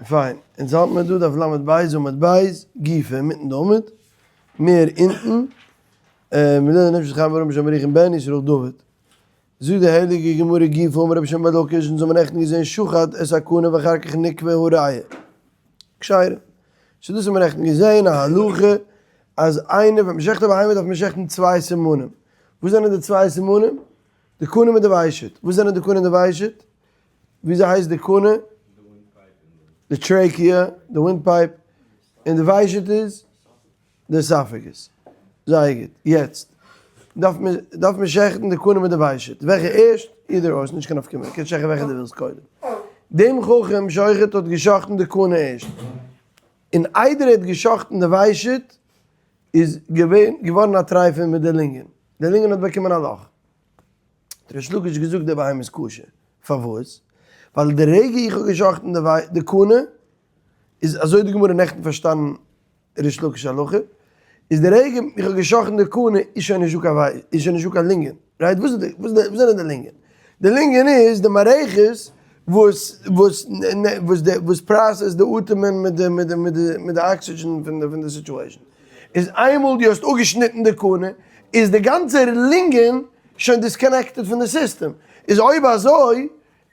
פיין, אונז האלט מיר דא דף ל' בית עמוד בית, גופא אינמיטן די עמוד, מער אונטן, מלילה נפשת חיים אברהם בשם אריכין בן ישראל דוד. זאגט די הייליגע גמרא גופא אמר רבי שמעון בר לקיש, אונז האבן נעכטן געזען שחט את הקנה ואחר כך נקבה הריאה. כשרה. סאו דאס האבן מיר נעכטן געזען א הלכה אז איינער ווען מ'שחט א בהמה דארף מען שעכטן צוויי סימנים. וואס זענען די צוויי סימנים? די קנה מיט די ושט. וואס זענען די קנה און די ושט? וויאזוי הייסט די קנה? די trachea, די windpipe, און די ושט איז די esophagus. זייער גוט. יעצט דארף מען דארף מען שעכטן די קנה מיט די ושט. וועלכע ערשט? either or, ס'נישט קיין נפקא מינה, קענסט שעכטן וועלכע דו ווילסט קודם. דעם חכם שוחט האט געשאכטן די קנה ערשט. און איידער ער האט געשאכטן די ושט איז געווען געווארן א טרייפע מיט די לונגען. די לונגען האט באקומען א לאך. האט ריש לקיש געזאגט די בהמה איז כשר. פארוואס? ווייל די רגע איך האב געשחט'ן די קנה, איז אזוי די גמרא נעכטן פארשטאנען ריש לקיש הלכה, איז די רגע איך האב געשחט'ן די קנה איז שוין נישטא קיין וויי, איז שוין נישטא קיין לונגען, right? וואס איז די, וואס זענען די לונגען? די לונגען איז די מערכת וואס וואס וואס די וואס process די אטעמען מיט די מיט די מיט די מיט די oxygen פון די פון די situation. איז איינמאל דו האסט אפגעשניטן די קנה איז די גאנצע לונגען שוין disconnected פון די סיסטעם, איז אויב אזוי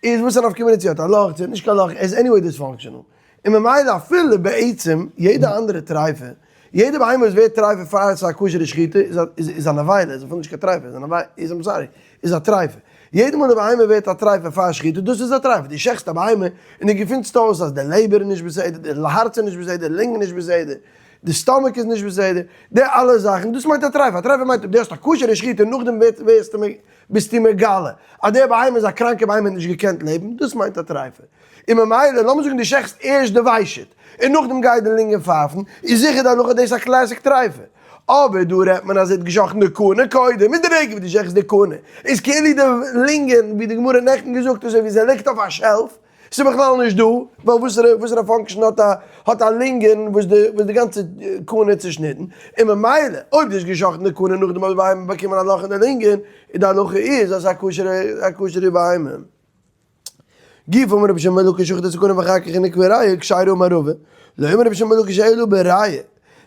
איז וואס א נפקא מינה צו האט א לאך צו האט נישט קיין לאך, ער איז anyway dysfunctional, און ממילא אפילו בעצם יעדע אנדערע טרייפה, יעדע בהמה וואס ווערט טרייפה פאר עס איז א כשר'ע שחיטה איז א נבילה, איז אפילו נישט קיין טרייפה, איז א נבילה, איז I'm sorry, איז א טרייפה. יעדע מאל די בהמה ווערט א טרייפה פאר שחיטה, דאס איז א טרייפה, דו שעכסט א בהמה און דו געפינסט אויס אז די לעבער איז נישט בסדר, די הארץ איז נישט בסדר, די לונגען איז נישט בסדר, די stomach איז נישט בסדר, די אלע זאכן, דאס מיינט א טרייפה, א טרייפה מיינט אויב דו האסט א כשר'ע שחיטה און נאכדעם ווערסטו ביסטו מגלה אז די בהמה איז א קראנקע בהמה און נישט געקענט לעבן, דאס מיינט א טרייפה. און ממילא לאמיר זאגן דו שעכסט ערשט די ושט און נאכדעם גייט די לונגען פייפן, איז זיכער די הלכה דאס א classic טרייפה. אבער דא רעדט מען אז ער האט געשאכטן די קנה קודם, איז די רגע וואס דו שעכסט די קנה איז כאילו די לונגען ווי די גמרא נעכטן געזאגט אזוי ווי ס'ליגט אויף א shelf, ס'איז בכלל נישט דא, ווייל וואסערע וואסערע function האט א האט א לונגען וואס די וואס די גאנצע קנה איז צושניטן, און ממילא אויב דו האסט געשאכטן די קנה נאכדעם האט די בהמה באקומען א לאך אין די לונגען, איז די הלכה איז אז ס'איז א כשר'ע א כשר'ע בהמה. גופא אמר רבי שמעון בן לקיש שחט את הקנה ואחר כך נקבה ריאה כשרה אמר רבא, לא אמר רבי שמעון בן לקיש אלא בריאה,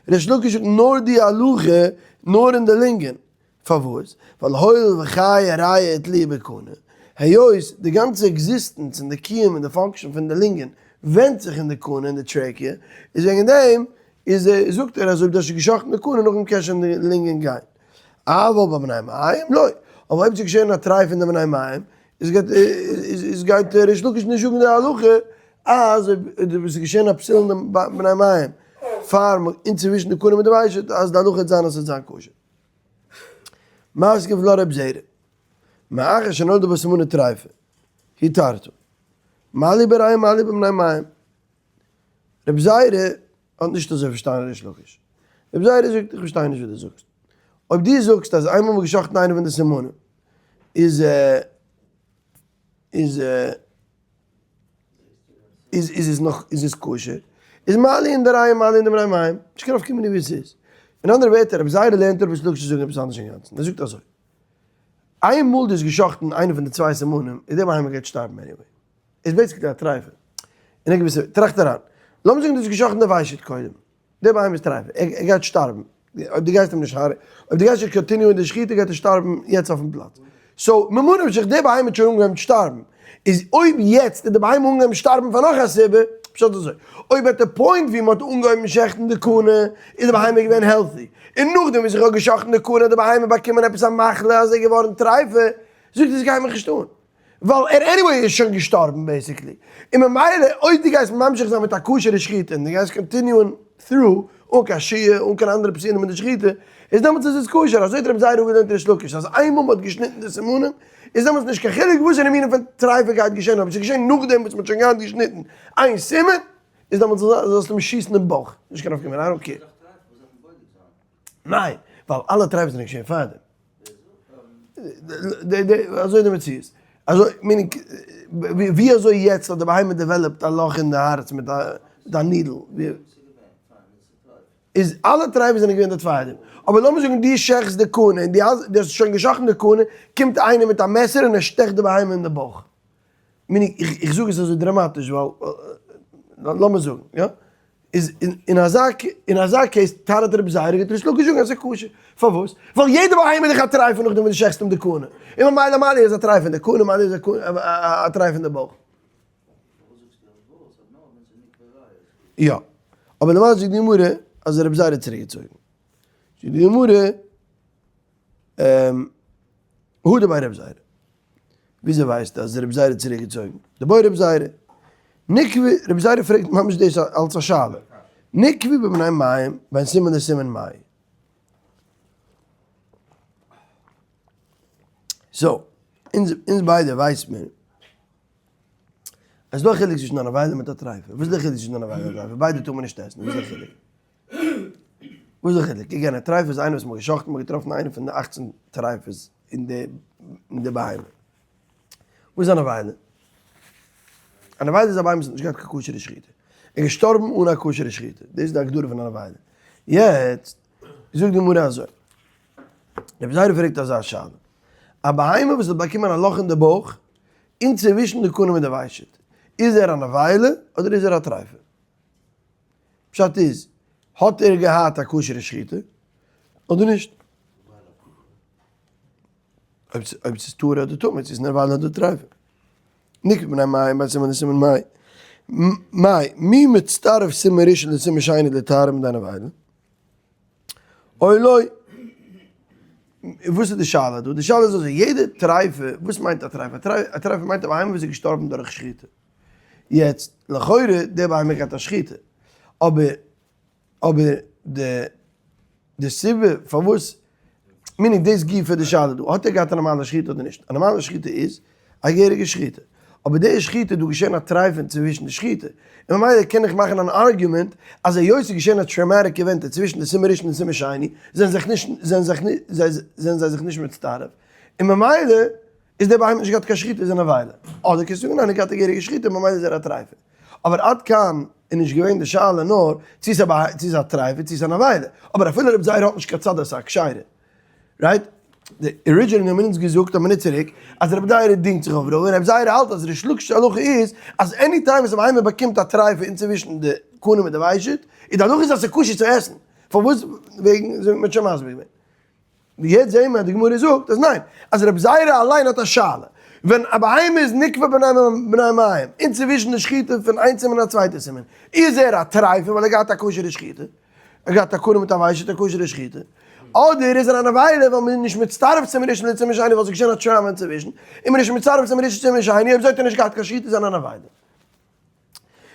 ריש לקיש זאגט נאר די הלכה נאר אין די לונגען, פארוואס? ווייל הואיל וחיי ריאה תלויה בקנה, היות די גאנצע עקזיסטענץ און די קיום און די function פון די לונגען ווענדט זיך אין די קנה און די trachea, איז וועגן דעם איז זאגט ער אז אויב דו האסט שוין געשאכטן די קנה נאכדעם קען שוין די לונגען גיין. אבל בבני מעיים לא. אבער אויב ס'איז געשען א טרייף אין די בני מעיים, איז גייט איז גייט ריש לקיש נישט זאגן די הלכה אז אויב ס'איז געשען א פסול אין די בני מעיים פאר אינצווישן די קנה מיט די ושט אז די הלכה וועט זיין אז ס'וועט זיין כשר. מתקיף לה רב זירא, מאחר שנולדה בו סימני טריפה, התרתו. מה לי בריאה מה לי בבני מעיים. רב זירא האט נישט אזוי פארשטאנען ריש לקיש. רב זירא זאגט איך פארשטיי נישט וואס דו זאגסט. אויב דו זאגסט אז איינמאל מ'האט געשחט'ן איינע פון די סימנים איז איז איז איז עס נאך איז עס כשר, איז מה לי אין די ריאה מה לי אין די בני מעיים, נישט קיין נפקא מינה ווי עס איז. אין אנדערע ווערטער רבי זירא לערנט אפ ריש לקיש צו זאגן עפעס אנדערש אינגאנצן, ער זאגט אזוי, איין מאל דו האסט געשחט'ן איינע פון די צוויי סימנים איז דער בהמה גייט שטארבן anyway, איז basically א טרייפה, אין א געוויסע, טראכט אריין, לאמיר זאגן דו האסט געשחט'ן די ושט קודם, דער בהמה איז טרייף, ער גייט שטארבן, אויב דו גייסט אים נישט הרג'ענען, אויב דו גייסט נישט continue ען די שחיטה גייט ער שטארבן יעצט אויפן פלאץ, so ממה נפשך דער בהמה האט שוין אנגעהויבן צו שטארבן, איז אויב יעצט איז די בהמה אנגעהויבן שטארבן פאר נאך א סיבה, פשט אזוי, אויב at די point ווי מען האט אנגעהויבן שעכטן די קנה איז די בהמה געווען healthy, און נאכדעם וואס איך האב געשאכטן די קנה האט די בהמה באקומען עפעס א מחלה אז ער איז געווארן טרייפה, זאגט עס גייט מיך נישט אן. ווייל ער anyway איז שוין געשטארבן basically, און ממילא אויב דו גייסט ממשיך זיין מיט א כשר'ע שחיטה און דו גייסט continue ען through אן קיין שהייה אן קיין אנדערע פסולים אין די שחיטה, איז דעמאלטס איז עס כשר, אזוי האט רבי זירא אפגעלערנט ריש לקיש אז איינמאל מ'האט געשניטן די סימנים איז דעמאלטס נישט קיין חילוק וואסערע מינים פון טרייפה גייט געשען, אויב עס איז געשען נאכדעם וואס מ'האט שוין געהאט געשניטן איין סימן, איז דעמאלטס זאלסטו אים שיסן אין בויך, נישט קיין נפקא מינה, I don't care. ניין, ווייל אלע טרייפות זענען געשען פארדעם. אזוי די מציאות. אזוי, meaning, ווי אזוי יעצט האט די בהמה developed א לאך אין די הארץ מיט א needle? איז אלע טרייפות זענען געווען דארט פארדעם. אבער לאמיר זאגן דו שעכסט די קנה און דו האסט שוין געשאכטן די קנה, קומט איינער מיט א מעסער און ער שטעכט די בהמה אין די בויך. Meaning, איך זאג עס אזוי דראמאטיש ווייל, לאמיר זאגן, יא? איז אין אזא אין אזא case טענה'ט רבי זיירא גייט ריש לקיש זאגן אז ס'איז כשר. פארוואס? ווייל יעדע בהמה איז דאך א טרייפה נאכדעם וואס דו שעכסט אים די קנה. און ממילא ממילא איז א טרייפה אין די קנה ממילא איז א טרייפה אין די בויך. יא. אבער למעשה זאגט די גמרא אז רבי זיירא האט צוריקגעצויגן. זאגט די גמרא. הא דבי רב זיירא. וויאזוי ווייסטו אז רב זיירא האט צוריק געצויגן? דבעי רב זיירא. נקבי, רב זיירא פרעגט ממש דאס אלס א שאלה. נקבי בבני מעיים בין סימן לסימן מאי. So, אונז ביידע ווייסט מיר אז ס'דא א חילוק צווישן א נבילה מיט א טרייפה. וואס איז די חילוק צווישן א נבילה און א טרייפה? ביידע טאר מען נישט עסן. וואס איז די חילוק? וואס איז די חילוק? Again, א טרייפה איז איינער וואס מ'האט גע'שחט'ן, מ'האט געטראפן איינע פון די אכצן טרייפות אין די אין די בהמה. וואס איז א נבילה? א נבילה איז א בהמה וואס האט נישט געהאט קיין כשר'ע שחיטה. ער איז געשטארבן אן א כשר'ע שחיטה. דאס איז די הגדרה פון א נבילה. יעצט זאגט די גמרא אזוי. רבי זיירא פרעגט אזא שאלה. א בהמה וואס האט באקומען א לאך אין די בויך, אינצווישן די קנה מיט די ושט, איז ער א נבילה אדער איז ער א טרייפה? פשט איז, האט ער געהאט א כשר'ע שחיטה אדער נישט? אויב ס'איז טהור אדער טמא, צו ס'איז נבילה אדער טריפה. נקבי בני מעיים בין סימן לסימן מאי. מאי, מי מצטרף סימן ראשון לסימן שני לטהרה מידי נבילה? או לא. וואס איז די שאלה דא? די שאלה איז אזוי, יעדע טריפה, וואס מיינט א טריפה? א טריפה מיינט א בהמה וואס איז געשטארבן דורך שחיטה. יעצט, לכאורה די בהמה גייט א שחיטה, אבער אבער די די סיבה פארוואס, meaning דאס גופא די שאלה דא, האט ער געהאט א נארמאלע שחיטה אדער נישט? א נארמאלע שחיטה איז א געהעריגע שחיטה, אבער די שחיטה איז דא געשען א טרייפען צווישן די שחיטה, און ממילא קען איך מאכן אן argument אז היות ס'איז געשען א traumatic event צווישן די סימן ראשון און סימן שני, זענען זיך נישט זענען זיך זענען זיי זיך נישט מצטרף, און ממילא איז דער בהמה נישט געהאט קיין שחיטה איז ער נבילה, אדער קענסטו זאגן ניין ער האט געהאט א געהעריגע שחיטה ממילא איז ער א טרייפה. אבער עד כאן איז נישט געווען די שאלה נאר צו ס'איז א צו ס'איז א טרייפה צו ס'איז א נבילה, אבער אפילו רבי זיירא האט נישט קיין צד אז ס'איז א כשר'ע. Right? די original האבן אונז געזאגט א מינוט צוריק אז רבי זיירא דינגט זיך אויף רבא און רבי זיירא האלט אז ריש לקיש'ס הלכה איז אז any time וואס א בהמה באקומט א טרייפה אינצווישן די קנה מיט די ושט איז די הלכה איז אז ס'איז כשר צו עסן. פארוואס? וועגן אזוי ווי מ'האט שוין מסביר געווען. יעצט זעהן מיר אז די גמרא זאגט אז ניין, אז רבי זיירא אליין האט א שאלה, ווען א בהמה איז נקבה בני מעיים, אינצווישן די שחיטה פון איין סימן און א צווייטע סימן, איז ער א טרייפה ווייל ער געהאט א כשר'ע שחיטה, ער געהאט א קנה מיט א ושט א כשר'ע שחיטה, אדער איז ער א נבילה ווייל מ'איז נישט מצטרף סימן ראשון לסימן שני ווייל ס'איז געשען א טראומא אינצווישן, און מ'איז נישט מצטרף סימן ראשון לסימן שני, אויב אזוי האט ער נישט געהאט קיין שחיטה איז ער א נבילה.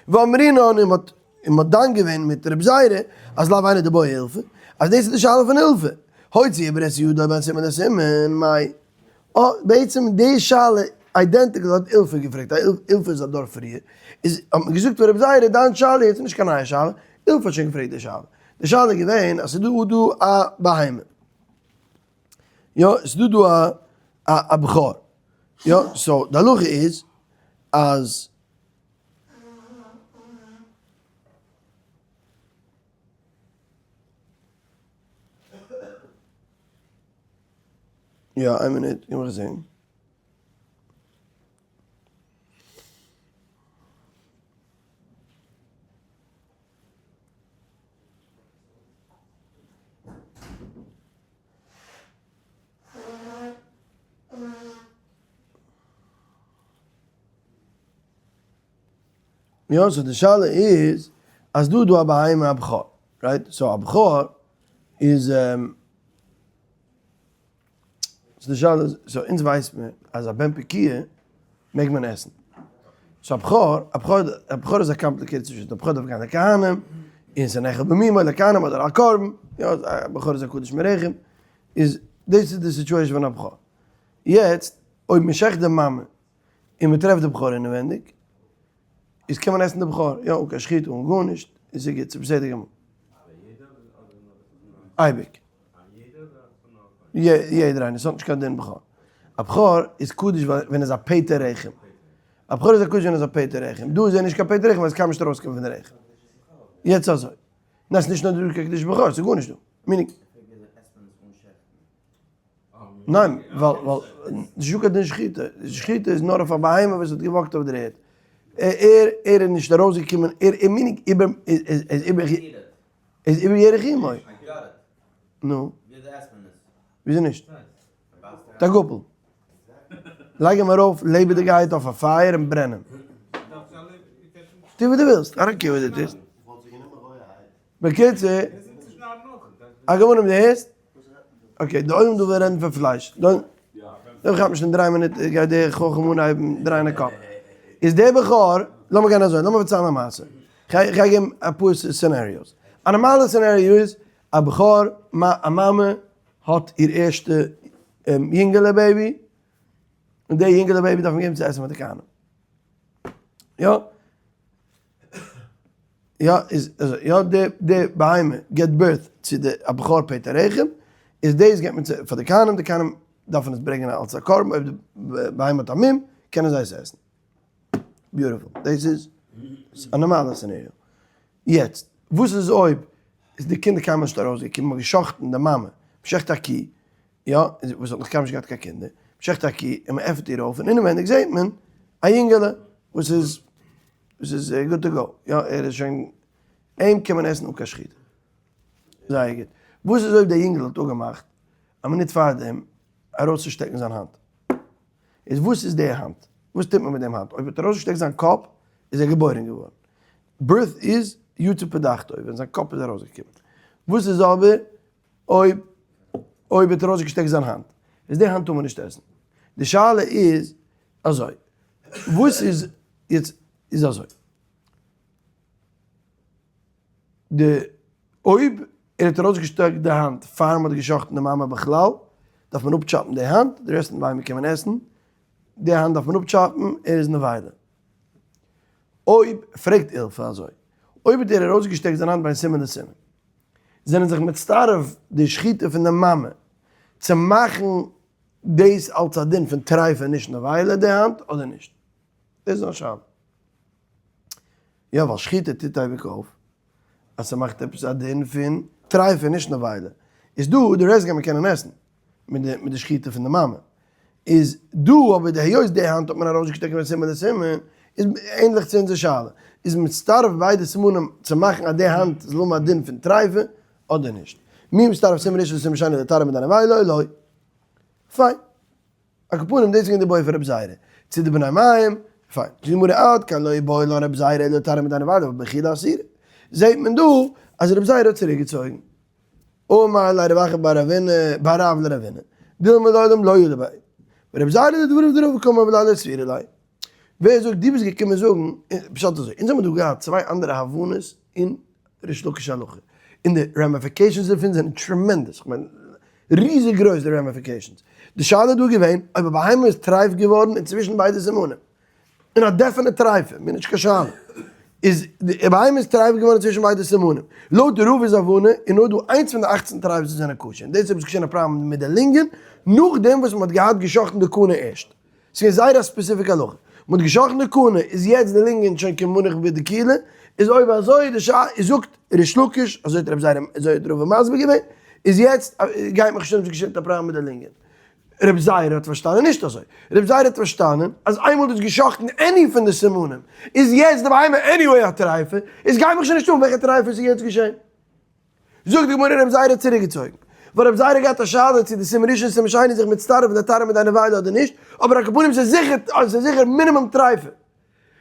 ואמרינן און מ'האט און מ'האט דן געווען מיט רב זיירא אז לאו היינו דבעי אילפא, אז דאס איז די שאלה פון אילפא, הוציא איבער את ידו בין סימן לסימן, מאי. אה, בעצם די שאלה identical האט אילפא געפרעגט, א אילפא איז א דור פריער, איז האט מען געזאגט פאר רב זיירא דיין שאלה איז נישט קיין נייע שאלה, אילפא האט שוין געפרעגט די שאלה, די שאלה איז געווען אז ס'איז דא דא א בהמה, יא, ס'איז דא דא א א בכור, יא, so די הלכה איז אז. יא, איין מינוט, לאמיך זעהן. יא, so די שאלה איז, אז דא איז דא א בהמה א בכור, right? So א בכור איז, so די שאלה איז, so אונז ווייסט מען אז א בן פקועה מעג מען עסן. So א בכור, א בכור, א בכור איז א complicated situation, א בכור דארף גיין לכהנים, און ס'איז נאכל במומו לכהנים אדער א קרבן, יא, א בכור איז א קדוש מרחם, איז דאס איז די situation פון א בכור. יעצט, אויב מ'שעכט די מאמע און מ'טרעפט די בכור אינעווענדיג, איז קען מען עסן די בכור, יא, אן קיין שחיטה אן גארנישט, און ס'איז גוט, ס'איז בסדר גמור. אייביג. יעדער איינער, ס'האט נישט קיין דין בכור. א בכור איז קדוש ווען ער איז א פטר רחם. א בכור איז א קדוש ווען ער איז א פטר רחם. דא איז ער נישט קיין פטר רחם ווייל עס קען נישט ארויסקומען פון די רחם. יעצט אזוי. ניין ס'איז נישט נאר דא קיין קדוש בכור, ס'איז גארנישט דא. Meaning. ניין, ווייל ווייל נישט דא קיין דין שחיטה, שחיטה איז נאר אויף א בהמה וואס האט גע walk ט אויף דער ערד, ער ער איז נישט ארויסגעקומען, ער ער meaning איבער איז איבער איז איבער ירך אמו. נו. וויאזוי נישט? מיט א גאפל. לייג אים ארויף לעבעדיגעהייט אויף א פייער און ברען אים. טו וואס דו ווילסט, I don't care וואס דו טוסט. בקיצור, א גמרא דו הערסט? okay, די עולם דא וויל רעדן פון פלייש. דא כאפט נישט אין דריי מינוט גייט דער חכם אנהייבן דרייען א קאפ. איז דער בכור, לאמיר גיין אזוי, לאמיר פארציילן א מעשה. כ'גיי געבן אפאר scenarios. א נארמאלע scenario איז, א בכור, א מאמע האט איר ערשטע יונגעלע baby, און די יונגעלע baby דארף מען געבן צו עסן פאר די כהנים. יא? יא, איז אזוי, יא, די די בהמה געבט birth צו די א בכור פטר רחם, איז דאס געבט מען צו פאר די כהנים, די כהנים דארפן עס ברענגען אלס א קרבן, אויב די בהמה האט א מום, קענען זיי עס עסן. beautiful. דאס איז א נארמאלע scenario. יעצט, וואס איז אויב איז די קינד קיינמאל נישט ארויסגעקומען, מ'האט גע'שחט'ן די מאמע, מ'שחט א קי, יא, וואס האט נאך קיינמאל נישט געהאט קיין קינדער, מ'שחט א קי און מ'עפנט איר אויף און אינעווייניג זעט מען א יונגעלע וואס איז וואס איז good to go, יא, ער איז שוין, אים קען מען עסן אן קיין שחיטה. זייער גוט. וואס איז אויב דער יונגעלע האט אפגעמאכט א מינוט פארדעם ארויסצושטעקן זיין האנט? איז וואס איז די האנט? וואס טוט מען מיט דעם האנט? אויב האט ער ארויסגעשטעקט זיין קאפ איז ער געבוירן געווארן. birth איז יצא פדחתו, ווען זיין קאפ איז ארויסגעקומען. וואס איז אבער אויב אויב האט ער ארויסגעשטעקט זיין האנט? איז די האנט טאר מען נישט עסן. די שאלה איז אזוי, וואס איז יעצט איז אזוי, די אויב ער האט ארויסגעשטעקט די האנט פאר מען האט גע'שחט'ן די מאמע בכלל, דארף מען אפטשאפן די האנט, די רעסט פון די בהמה קען מען עסן, די האנט דארף מען אפטשאפן, ער איז נבילה. אויב, פרעגט אילפא אזוי, אויב האט ער ארויסגעשטעקט זיין האנט בין סימן לסימן, זענען זיך מצטרף די שחיטה פון די מאמע צו מאכן דאס אלס א דין פון טריפה נישט נבילה די האנט אדער נישט? דאס איז א שאלה. יא ווייל שחיטה טוט אייביג אויף אז ס'מאכט עפעס א דין פון טריפה נישט נבילה, איז דא די רעסט גייט מען קענען עסן מיט די מיט די שחיטה פון די מאמע, איז דא אבער די היות די האנט האט מען ארויסגעשטעקט בין סימן לסימן איז ענדליך צו אונזער שאלה, איז מצטרף ביידע סימנים צו מאכן אז די האנט זאל האבן א דין פון טריפה אדער נישט? מי מצטרף סימן ראשון לסימן שני לתרא מיט א נבילה או לא? פיין. על כל פנים דאס איז געווען די בעיא פון רב זירא צו די בני מעיים, פיין, זאגט די גמרא עד כאן לא איבעיא לן רב זירא אלא לתריה מידי נבילה אבל באכילה אסירא, זעהט מען דא אז רב זירא האט צוריק געצויגן. אמר ליה רב אחא בר רבינא בר רב לרבינא, דילמא לעולם לא ידע ביה, ורב זירא לדבריו דרבא קאמר ולא לא סבירא ליה. ווער זאגט דו ביסט געקומען זאגן, פשט אזוי, אונז האבן דא געהאט צוויי אנדערע הבנות אין ריש לקיש הלכה, און די ramifications דערפון זענען tremendous, כ'מיין ריזיג גרויס די ramifications, די שאלה איז דא געווען אויב א בהמה איז טרייף געווארן אינצווישן ביידע סימנים, און א definite טרייפה, מיר נישט קיין שאלה, איז די בהמה איז טרייף געווארן צווישן ביידע סימנים, לויט די רבא'ס הבנה איז נאר דא איינס פון די אכצן טרייפות וואס זענען כשר, און דאס איז עפעס געשען א פראבלעם מיט די לונגען נאכדעם וואס מ'האט געהאט גע'שחט'ן די קנה ערשט. ס'איז זייער א specific הלכה. מ'האט געשאכטן די קנה, איז יעצט די לונגען שוין כמונח בדקילה, איז אויב אזוי די שאלה, איז זאגט ריש לקיש, אזוי האט רב זירא, אזוי האט רבא מסביר געווען, איז יעצט גייט מיך שוין געשען א פראבלעם מיט די לונגען. רב זירא האט פארשטאנען נישט אזוי. רב זירא האט פארשטאנען אז איינמאל דו האסט געשאכטן any פון די סימנים, איז יעצט די בהמה anyway א טרייפה, איז גייט מיך שוין נישט אן וועלכע טרייפה ס'איז יעצט געשען. זאגט די גמרא רב זירא האט צוריקגעצויגן, ווייל רב זירא האט געהאט א שאלה צו די סימן ראשון סימן שני זיך מצטרף לתרא מיט די נבילה אדער נישט, אבער על כל פנים ס'איז זיכער אז ס'איז זיכער מינימום טרייפה.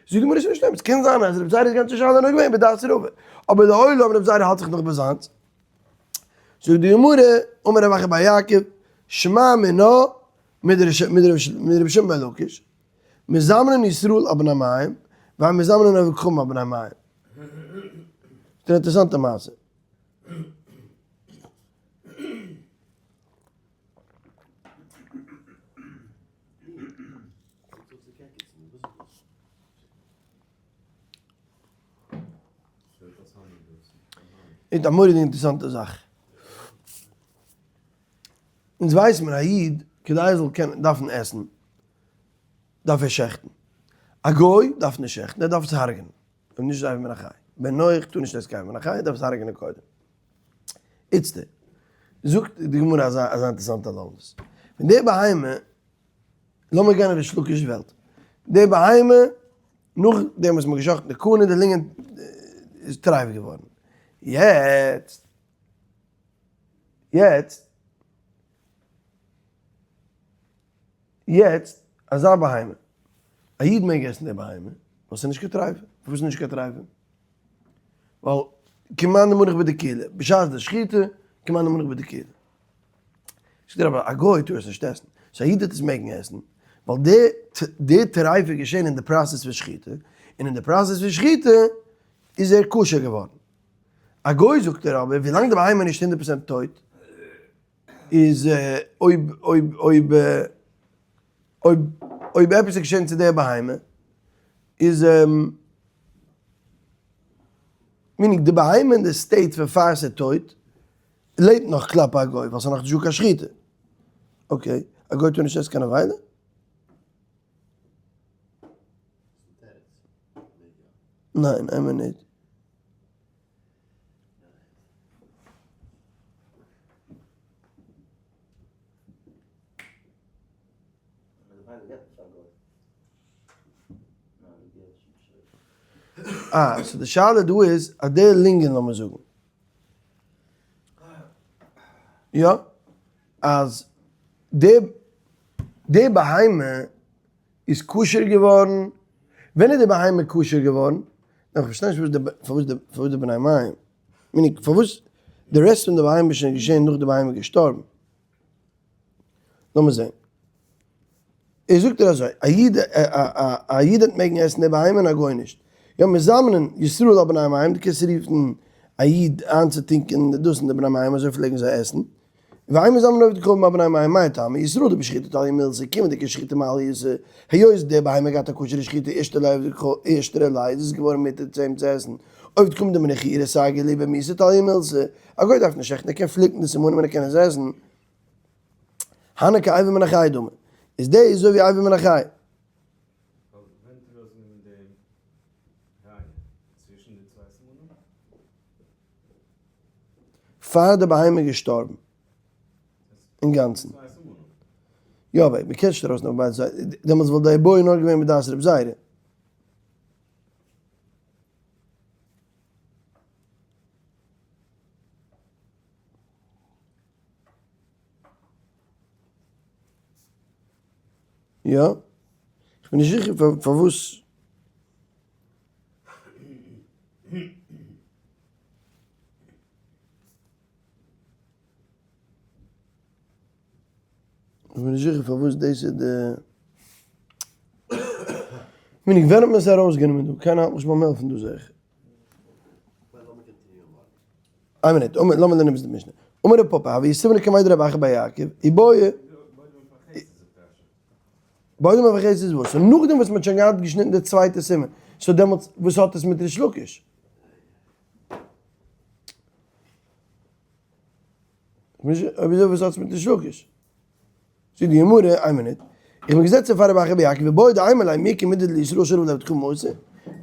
זאגט די גמרא ס'איז נישט אמת, ס'קען זיין אז רב זירא'ס גאנצע שאלה איז נאר געווען בדעת רבא, אבער לעולם רב זירא האלט זיך נאך ביי זיינס. זאגט די גמרא, אמר רב אחא בר יעקב, שמע מינה מדרבי שמעון בן לקיש, מזמנין ישראל על בני מעיים, ואין מזמנין עובדי כוכבים על בני מעיים. ס'איז אן אינטערעסאנטע מעשה. איז א מורא'דיג אינטערעסאנטע זאך. אונז ווייסן מיר א איד כדי ער זאל קענען דארפן עסן דארף ער שעכטן. א גוי דארף נישט שעכטן ער דארף עס הרג'נען. אויב נישט איז אבר מן החי. בן נח טאר נישט עסן קיין אבר מן החי ער דארף עס הרג'נען קודם. איצטער זאגט די גמרא אזא אזא אינטערעסאנטע לומדות. ווען די בהמה, לאמיר גיין אין ריש לקיש וועלט, די בהמה נאכדעם וואס מ'האט געשאכטן די קנה, די לונגען איז טרייף געווארן, יעצט, יעצט, יעצט, אזא בהמה, א איד מעג עסן די בהמה, ווייל ס'איז נישט קיין טרייפה, פארוואס איז נישט קיין טרייפה? ווייל כמאן דמנח בדיקולא, בשעת די שחיטה, כמאן דמנח בדיקולא. זאגט ער אבער א גוי טאר עס נישט עסן, so א איד וועט עס מעגן עסן, ווייל די די טרייפה איז געשען אין די process פון שחיטה, און אין די process פון שחיטה איז ער כשר געווארן. א גוי זאגט ער אבער ווילאנג די בהמה איז נישט 100% טויט, איז אויב אויב אויב אויב אויב עפעס איז געשען צו די בהמה, איז meaning די בהמה אין די state פון פאר ס'איז טויט, לעבט נאך כלפי א גוי ווייל ס'איז נאך נישטא קיין שחיטה. okay, א גוי טאר נישט עסן קיין נבילה? ניין, איין מינוט. אה, so די שאלה דא איז אז די לונגען לאמיר זאגן. יא, אז די די בהמה איז כשר געווארן, ווען איז די בהמה כשר געווארן? נאר כ'פארשטיי נישט פארוואס די פארוואס די בני מעיים, meaning פארוואס די rest פון די בהמה איז שוין געשען נאך די בהמה איז געשטארבן. לאמיר זען. ער זאגט ער אזוי, א איד א איד וועט מעגן עסן די בהמה און א גוי נישט. יא מזמנין ישראל על בני מעיים, דו קענסט רופן א איד איינצוטונקען דאס אין די בני מעיים, אזוי פלעגן זיי עסן. ואין מזמנין עובד כוכבים על בני מעיים, מאי טעמא, ישראל דבשחיטה תליא מילתא, קומענדיגע שחיטה מעלייתא, היות די בהמה געהאט א כשר'ע שחיטה אישתרי ליה, איז עס געווארן מותר צו אים צו עסן. עובד כוכבים דמנחירא סגי ליה במיתה תליא מילתא, א גוי דארף נישט שעכטן, ער קען פליקן די סימנים און ער קען עס עסן. הני כאבר מן החי דמי, איז דאס אזוי ווי אבר מן החי. פאר די בהמה איז געשטארבן אינגאנצן. יא אבער מ'קען נישט ארויסנעמען ביידע זייטן, דעמאלטס וואלט די איבעיא נאר געווען מיט דעת רב זירא. יא? כ'בין נישט זיכער פארוואס. כ'בין נישט זיכער פארוואס דאס איז די. meaning ווען האט מען עס ארויסגענומען דא? קיינער האלט נישט ביים העלפן דא זעה איך. איין מינוט, לאמיר לערנען ביז די משנה. אמר רב פפא, הוה יתיבנא קמיה דרב אחא בר יעקב, איבעיא. בוידעם אויף חסד איז וואס? און נאכדעם וואס מ'האט שוין געהאט געשניטן די צווייטע סימן, so דעמאלטס וואס האט עס מיט ריש לקיש? אויב אזוי וואס האט עס מיט ריש לקיש? זאגט די גמרא, איין מינוט, איך בין געזעצן פאר רבי אחא בר יעקב איבעיא דאימא ליה מי איכא מידי דלישראל שרף לעבד כמותא,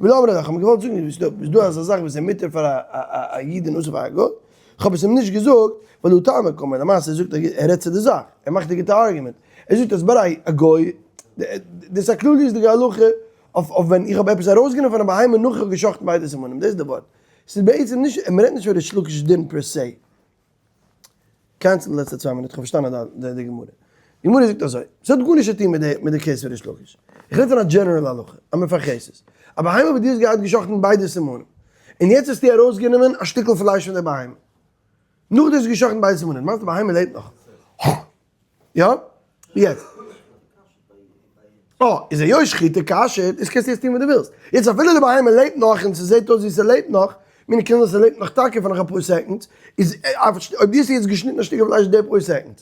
ולא אמרי לך, האט מען געוואלט זאגן איז דא אזא זאך וואס איז מותר פאר א איד און אסור פאר א גוי? איך האב עס אים נישט געזאגט, ווייל הוא טעמא קאמר, למעשה זאגט ער, ער רעדט צו די זאך, ער מאכט א גוטע argument, ער זאגט אז ביי א גוי, דאס איז א כלליות'דיגע הלכה אויף ווען איך האב עפעס ארויסגענומען פון א בהמה נאך איך האב גע'שחט'ן ביידע סימנים, דאס איז די ווארט, ס'איז בעצם נישט, מ'רעדט נישט פון ריש לקיש'ס דין per se. cancel די לעצטע צוויי מינוט, כ'האב פארשטאנען די גמרא. די גמרא זאגט אזוי, ס'האט גארנישט צו טון מיט די case פון ריש לקיש. איך רעד פון א general הלכה, אז מ'פארכעסט עס. א בהמה וואס דו האסט געהאט געשאכטן ביידע סימנים, און יעצט האסטו ארויסגענומען א שטיקל פלייש פון די בהמה. נאך דו האסט געשאכטן ביידע סימנים, מיינסט די בהמה לעבט נאך? יא? יעצט. אה, איז היות שחיטה כשר'ט, איז קענסטו יעצט טון וואס דו ווילסט. יעצט אפילו די בהמה לעבט נאך און ס'זעט אויס ווי ס'לעבט נאך, מיינט קען זיין ס'לעבט נאך טאקע פאר נאך אפאר seconds, איז אויב דו האסט יעצט געשניטן א שטיקל פלייש די פאר seconds,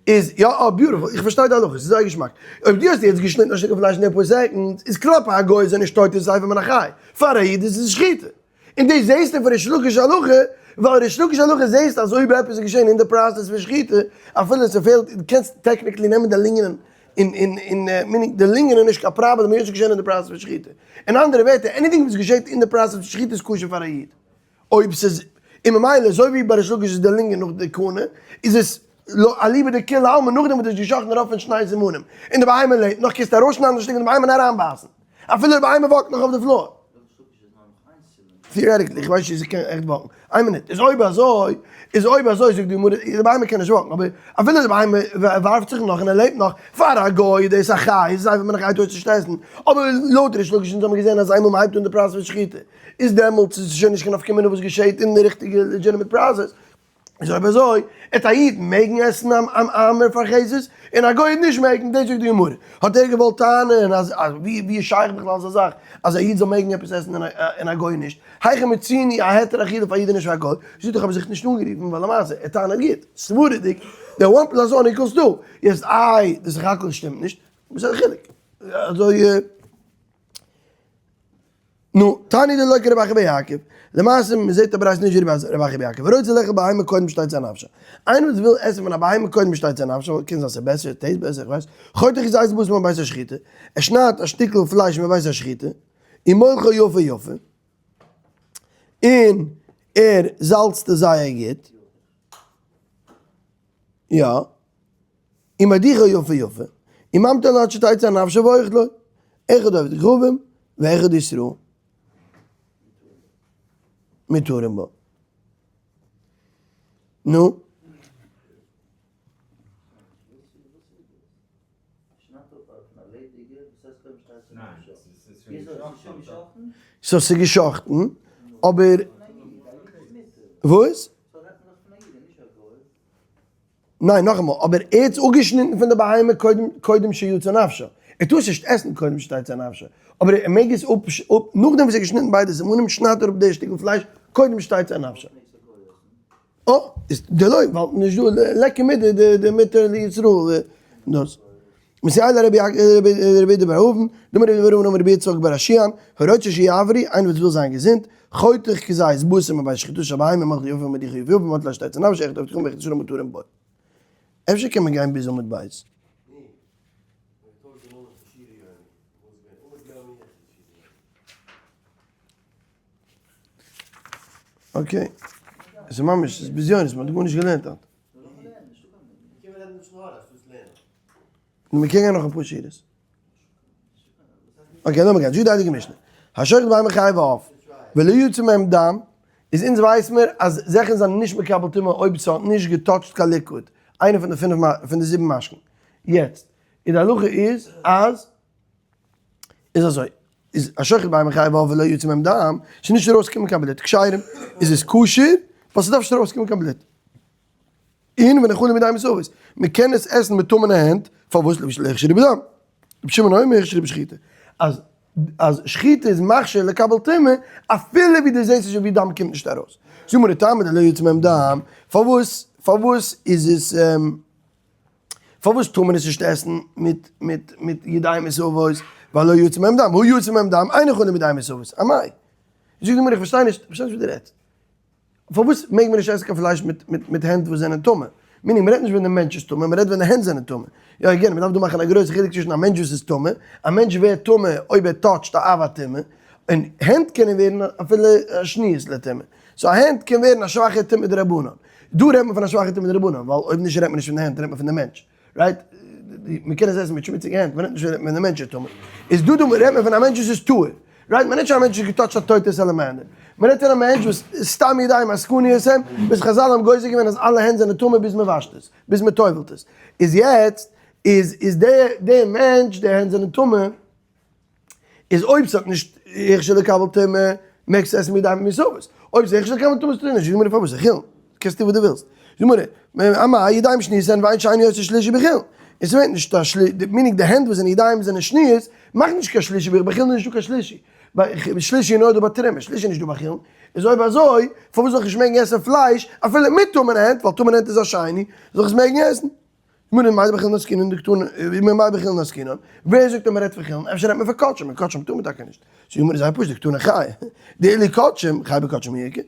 איז יא, אה, beautiful, איך פארשטיי די הלכה, ס'איז זייער געשמאק. אויב דו האסט יעצט געשניטן א שטיקל פלייש אין די פאר seconds, איז כלפי א גוי איז ער נישט טויט איז אבר מן החי, פאר א איד איז עס שחיטה. און דאס זעהסטו פון ריש לקיש הלכה, ווייל ריש לקיש הלכה זעהסט אז אויב עפעס איז געשעהן אין די process פון שחיטה, אפילו ס'פעלט, דו קענסט technically נעמען די לינגען און און און meaning די לינגען איז נישט קיין פראבלעם היות ס'איז געשעהן אין די process פון שחיטה. אין אנדערע ווערטער, anything וואס געשעהט אין די process פון שחיטה איז כשר פאר א איד. אויב ס'איז, און ממילא אזוי ווי ביי ריש לקיש איז די לינגען נאך די קנה, איז עס. אליבא דכולי עלמא נאכדעם וואס דו האסט געשאכטן רוב פון שני סימנים און די בהמה לעבט נאך קענסטו ארויסשניידן א שטיקל און די בהמה אריינבייסן אפילו די בהמה walk ט נאך אויף די floor. Theoretically, איך ווייס נישט צו זי קען עכט walk ן. איין מינוט, איז אויב אזוי, איז אויב אזוי זאגט די גמרא, די בהמה קען נישט walk ן, אבער אפילו די בהמה ווארפט זיך נאך און ער לעבט נאך, פאר א גוי איז דאס א חי, איז ספר מנח אייטו עס נישט עסן, אבער לויט ריש לקיש אונז האבן געזען אז איינמאל מען הייבט אן די process פון שחיטה, איז דעמאלטס איז עס שוין נישט קיין נפקא מינה וואס געשעהט אין די ריכטיגע legitimate process, איז אויב אזוי, עט א איד מעגן עסן א מפרכסת, און א גוי נישט מעגן, דאס זאגט די גמרא. האט ער געוואלט טענה'ן אז ווי איז שייך בכלל אזא זאך אז א איד זאל מעגן עפעס עסן און א גוי נישט? היכי מצינו א היתר אכילה פאר א איד און נישט פאר א גוי? זאגט איך האב זיך נישט אנגערופן ווייל למעשה ער טענה'ט גוט, סברה'דיג, די one plus one equals two, יעצט איי די סך הכל שטימט נישט, וואס איז די חילוק? אזוי. נו, תניא דלא כרבי אחא בר יעקב, למעשה מען זעט אבער אז נישט ווי רבי אחא בר יעקב, הרוצה לאכול בהמה קודם שתצא נפשה, איינער וואס וויל עסן פון א בהמה קודם שתצא נפשה, קען זיין ס'איז בעסער, taste בעסער, איך ווייס, חותך כזית בשר מבית השחיטה, ער שניידט א שטיקל פלייש מבית השחיטה, ומולחו יפה יפה, און ער זאלצט עס זייער גוט, יא. ומדיחו יפה יפה, וממתין עד שתצא נפשו ואוכלו, אחד עובד כוכבים ואחד ישראל מותרים בו. נו? So ס'איז געשאכטן, אבער וואס? ניין נאכאמאל, אבער ער האט עס אפגעשניטן פון די בהמה קודם קודם שיצא נפשו, ער טאר עס נישט עסן קודם שתצא נפשו, אבער ער מעג עס אפ אפ נאכדעם וואס ער האט געשניטן ביידע סימנים שניידט ער אפ די שטיקל פלייש קודם שתצא נפשו. אה, איז דלא ווייל נישט דא ליכא מידי דמותר לישראל דאס. מסייע לרבי רבי אידי בר אבין, דאמר רבי בר אבין אמר רבי יצחק בר אשיאן, הרוצה שיבריא, איינער וואס וויל זיין געזונט, חותך כזית בשר מבית שחיטתו של בהמה ומולחו יפה ומדיחו יפה וממתין עד שתצא נפשו אחד עובד כוכבים ואחד ישראל מותרים בו. אפשר קען מען גיין ביז עמוד בית. Okay, עס איז ממש, עס איז בזיונות, מען האט גארנישט געלערנט היינט. נו, מען קען גיין נאך אפאר שורות. Okay, לאמיר גיין. זאגט די הייליגע משנה. השוחט בהמה חיה ועוף, ולא יצא מהם דם, איז אונז ווייס מיר אז זאכן זענען נישט מקבל טומאה אויב ס'האט נישט גע touch ט קיין liquid, איינע פון די פינף פון די זיבן משקין. יעצט, איז די הלכה איז אז איז אזוי, איז השוחט בהמה חיה ועוף ולא יצא מהם דם, ס'איז נישט ארויסגעקומען קיין בלוט, כשרים, איז עס כשר, ווייל ס'דארף נישט ארויסקומען קיין בלוט. און ונאכלין בידיים מסואבות, מען קען עס עסן מיט טמא'נע הענט, פארוואס לפי שלא הוכשרו בדם? רבי שמעון אומר הוכשרו בשחיטה, אז אז שחיטה איז מכשיר לקבל טומאה, אפילו ווי דו זעסט נישט ווי דם קומט נישט ארויס. זאג מיר טעמא דלא יצא מהם דם, פארוואס פארוואס איז עס פארוואס טאר מען עס נישט עסן מיט מיט מיט ידיים מסואבות, ווייל לא יצא מהם דם, הא יצא מהם דם, אין נאכלין בידיים מסואבות, אמאי? זאג מיר איך פארשטיי נישט, איך פארשטיי נישט וואס דו רעדסט. פארוואס מעג מען נישט עסן קיין פלייש מיט מיט מיט הענט וואס זענען טמא? meaning מ'רעדט נישט ווען די מענטש איז טמא, מ'רעדט ווען די הענט זענען טמא. יא again, מ'דארף דא מאכן א גרויסע חילוק צווישן א מענטש וואס איז טמא, א מענטש ווערט טמא אויב ער touch ט א אב הטומאה, און הענט קענען ווערן אפילו א שניות לטומאה. So א הענט קען ווערן א שוואכע טומאה דרבנן. דא רעדט מען פון א שוואכע טומאה דרבנן, ווייל אויב נישט רעדט מען נישט פון די הענט, רעדט מען פון די מענטש. Right? מען קען עס עסן מיט שמוציגע הענט, מען רעדט נישט ווען די מענטש איז טמא. איז דא דא רעדט מען פון א מענטש וואס איז טהור. Right? מען רעדט נישט א מענטש וואס האט גע touch ט א טויטע salamander. מען רעדט פון א מענטש וואס סתם ידיים עסקניות הם, וואס חזל האבן גוזר געווען אז אלע הענט זענען טמא ביז מען וואשט עס, ביז מען טובל'ט עס. איז יעצט איז איז די מענטש די הענט זענען טמא, איז אויב ס'האט נישט הכשר לקבל טומאה, מעגסטו עסן מיט דיין מסורת. אויב ס'איז הכשר לקבל טומאה זאלסטו נישט. זאג מיר פארוואס חולין? קענסט טון וואס דו ווילסט. זאג מיר, אמאי ידיים שניות הן ואין שני עושה שלישי בחולין. און ס'מיינט נישט א שלישי, meaning די הענט וואס זענען ידיים זענען שניות, מאכט נישט קיין שלישי, ביי חולין איז נישטא קיין שלישי. ביי שלישי איז נאר דא ביי תרומה, שלישי איז נישטא ביי חולין. איז אויב אזוי, פארוואס זאל איך נישט מעגן עסן פלייש אפילו מיט טמא'נע הענט, ווייל טמא'נע הענט איז א שני, זאל איך עס מעגן עסן? מנין מאי בחולין עסקינן דקתני מאי בחולין עסקינן, ווער זאגט אז מען רעדט פון חולין, אפשר רעדט מען פון קדשים, און קדשים טאר מען טאקע נישט, זאגט די גמרא זייער פשוט דקתני חיה, דאילו קדשים, חיה בקדשים מי איכא,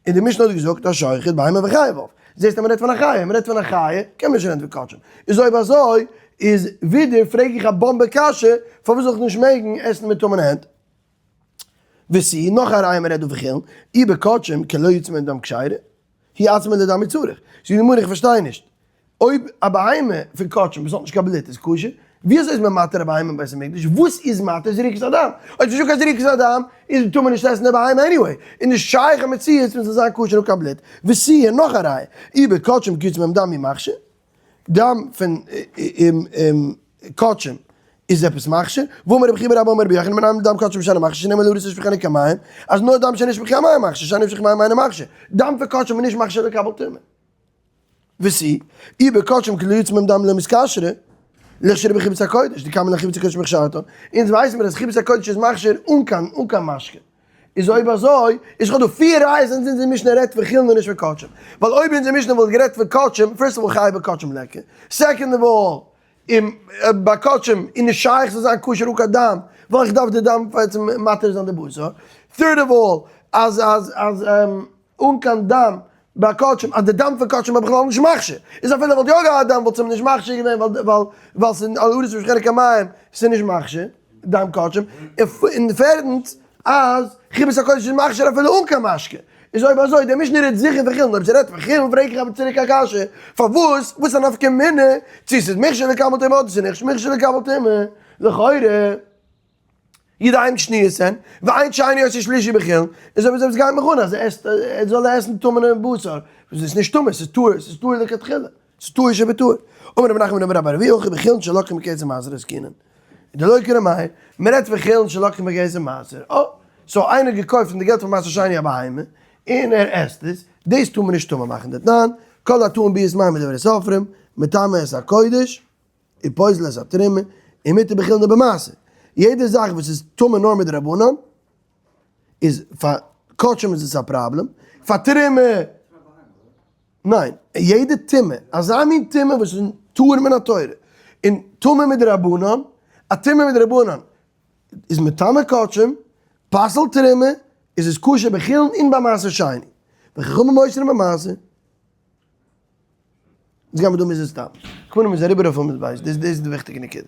און די משנה האט געזאגט השוחט בהמה וחיה ועוף, זעסט אז מען רעדט פון א חיה, מען רעדט פון א חיה, קען מען נישט רעדן פון קדשים, איז אויב אזוי איז ווידער פרעג איך א באמבע קשיא, פארוואס זאל איך נישט מעגן עסן מיט טמא'נע הענט? וסי, נאך א ראיה מען רעדט דא פון חולין, אי בקדשים, כלא יצא מהן דם כשרה, הוא עצמו לדם הוא צריך. זאגט די גמרא איך פארשטיי נישט. אויב א בהמה פון קדשים וואס האט נישט קיין בלוט איז כשר, ווי אזוי איז מען מתיר א בהמה אין בית המקדש? וואס איז מתיר זריקת הדם? אויב ס'נישטא קיין זריקת הדם איז טאר מען נישט עסן די בהמה anyway, איז נישט שייך א מציאות ווען ס'זאל זיין כשר אן קיין בלוט. ותו, און נאך א ראיה, אי בקדשים כי יצא מהם דם מי מכשיר, דם פון קדשים איז עפעס מכשיר, והאמר רבי חייא בר אבא אמר רבי יוחנן מנין לדם קדשים שאינו מכשיר שנאמר על הארץ תשפכנו כמים, אז נאר דם שנשפך כמים מכשיר, שאינו נשפך כמים אינו מכשיר, דם פון קדשים איז נישט מכשיר לקבל טומאה. ותו, אי בקדשים כי לא יצא מהם דם לא מתכשרי, ליכשרו בחיבת הקודש, דכמה לחיבת הקודש מכשרתו, אונז ווייסן מיר אז חיבת הקודש איז מכשיר אן קיין אן קיין משקה. איז אויב אזוי, איז כ'האב דא פיר ראיות אז אונזער משנה רעדט פון חולין און נישט פון קדשים. ווייל אויב אונזער משנה וואלט גערעדט פון קדשים, first of all חייבי קדשים ליכא, second of all, און ביי קדשים איז נישט שייך ס'זאל זיין כשר אן קיין דם, ווייל איך דארף די דם פאר צו מתיר זיין די בשר. third of all, אז אז אז אן קיין דם ביי קדשים, אז די דם פון קדשים איז בכלל נישט מכשיר, איז אפילו ער וואלט יא געהאט דם וואלט עס אים נישט מכשיר געווען ווייל ווייל ווייל ס'איז על הארץ תשפכנו כמים, ס'איז נישט מכשיר דם קדשים, און פערטנס אז חיבת הקודש איז מכשיר אפילו אן קיין משקה, איז אויב אזוי די משנה רעדט זיכער פון חולין, אויב ס'רעדט פון חולין פרעג איך אבער צוריק א קשיא, פארוואס וואס איז א נפקא מינה צו ס'איז מכשיר לקבל טומאה אדער ס'איז נישט מכשיר לקבל טומאה, לכאורה. ידיים שניות הן, ואין שני עושה שלישי בחולין, איז אויב אזוי וואס גייט מיך אן אז ער עסט, ער זאל עסן טמא'נע בשר, וואס איז נישט טמא, ס'איז טהור, ס'איז טהור לכתחילה, ס'איז טהור שבטהור. אמר רב נחמן אמר רבי אבהו הכא בחולין שלקחו מכסף מעשר עסקינן. דלא כר' מאיר, מען רעדט פון חולין שלקחו מכסף מעשר, אה, so איינער האט געקויפט פון די געלט פון מעשר שני א בהמה, און ער עסט עס, דאס טאר מען נישט טמא מאכן, דתנן, כל הטעון ביאת מים מדברי סופרים, מטמא את הקודש. ופוסל את התרומה, ומותר בחולין דבמעשר. יעדע זאך וואס איז טמא נאר מדרבנן, איז פאר קדשים איז עס א פראבלעם, פאר תרומה, ניין, יעדע טומאה, אזא מין טומאה וואס איז טהור מן התורה, און טמא מדרבנן, א טומאה מדרבנן איז מטמא קדשים, פסל תרומה, איז עס כשר בחולין און ביי מעשר שני. וחכמים אוסרים במעשר. יעצט גיימיר דא מוזן stop ן. כמובן מ'איז אריבער אויף עמוד בית, דאס איז די וויכטיגע נקודה.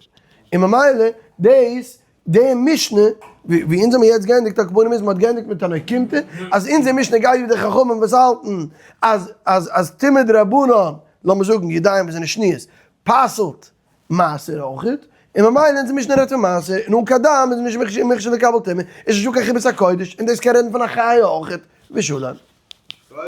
און ממילא דאס, די משנה, ווי אונז האמיר יעצט געענדיגט על כפנים איז מ'האט געענדיגט מיט אן אוקימתא, אז אונזער משנה גייט ווי די חכמים וואס האלטן אז אז אז טומאה דרבנן, לאמיר זאגן ידיים וואס זענען שניות, פסל'ט מעשר אויכעט, און ממילא אונזער משנה רעדט פון מעשר, און אן קיין דם איז נישט מכשיר לקבל טומאה, איז נישטא קיין חיבת הקודש, און דאס קען רעדן פון א חיה אויכעט, ושלום.